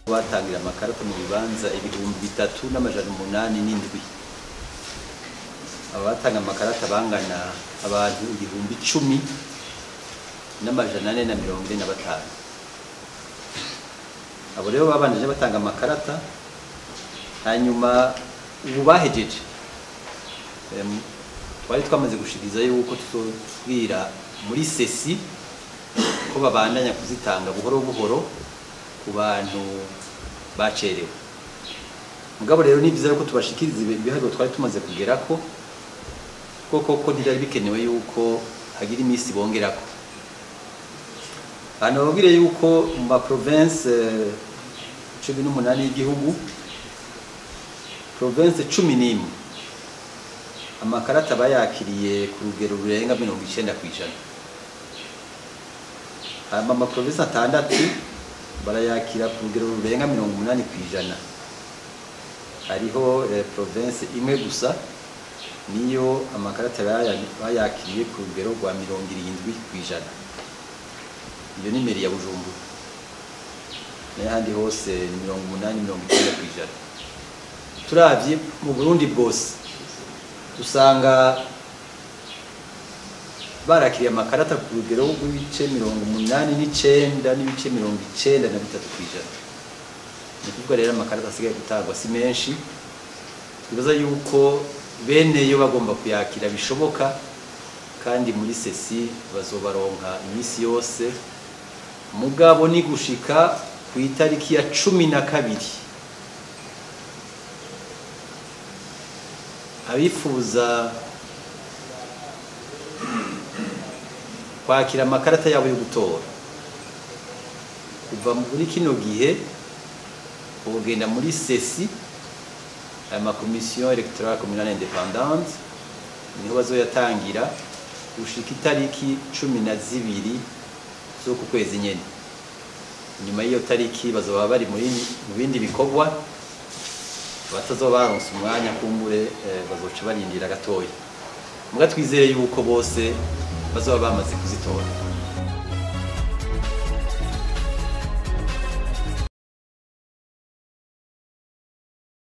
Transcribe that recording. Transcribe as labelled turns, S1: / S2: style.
S1: Batangira amakarata mu bibanza 3807. Abatanga amakarata bangana abantu 10,445. Abo rero babanje batanga amakarata, hanyuma ubu bahejeje. Twari twamaze gushikiriza yuko tuzobwira muri CECI ko babandanya kuzitanga buhoro buhoro ku bantu bacerewe. Mugabo rero ni byiza ko tubashikiriza ibiharuro twari tumaze kugerako, kuko koko ntibyari bikenewe yuko hagira iminsi bongerako. Hano babwire yuko mu ma province 18 y'igihugu, province 11 amakarata bayakiriye ku rugero rurenga 90%. Hama ama province 6 barayakira ku rugero rurenga 80%. Hariho province imwe gusa niyo amakarata bayakiriye ku rugero rwa 70%. Iyo ni mairie ya Bujumbura, n'ahandi hose ni 80, 90%. Turavye mu Burundi bwose usanga barakiriye amakarata ku rugero rw'ibice 89 n'ibice 93%. Ni kuvuga rero amakarata asigaye gutangwa si menshi. Twibaza yuko bene yo bagomba kuyakira bishoboka, kandi muri CECI bazobaronka iminsi yose. Mugabo ni gushika ku itariki ya 12 abifuza kwakira amakarata yabo yo gutora kuva muri kino gihe bogenda muri CECI, aya commission électorale communale indépendante, niho bazoyatangira gushika itariki 12 z'uku kwezi nyene. Nyuma y'iyo tariki bazoba bari mu bindi bikorwa, batazoba baronse umwanya kumbure, bazoca barindira gatoya. Muga twizere yuko bose bazoba bamaze kuzitora.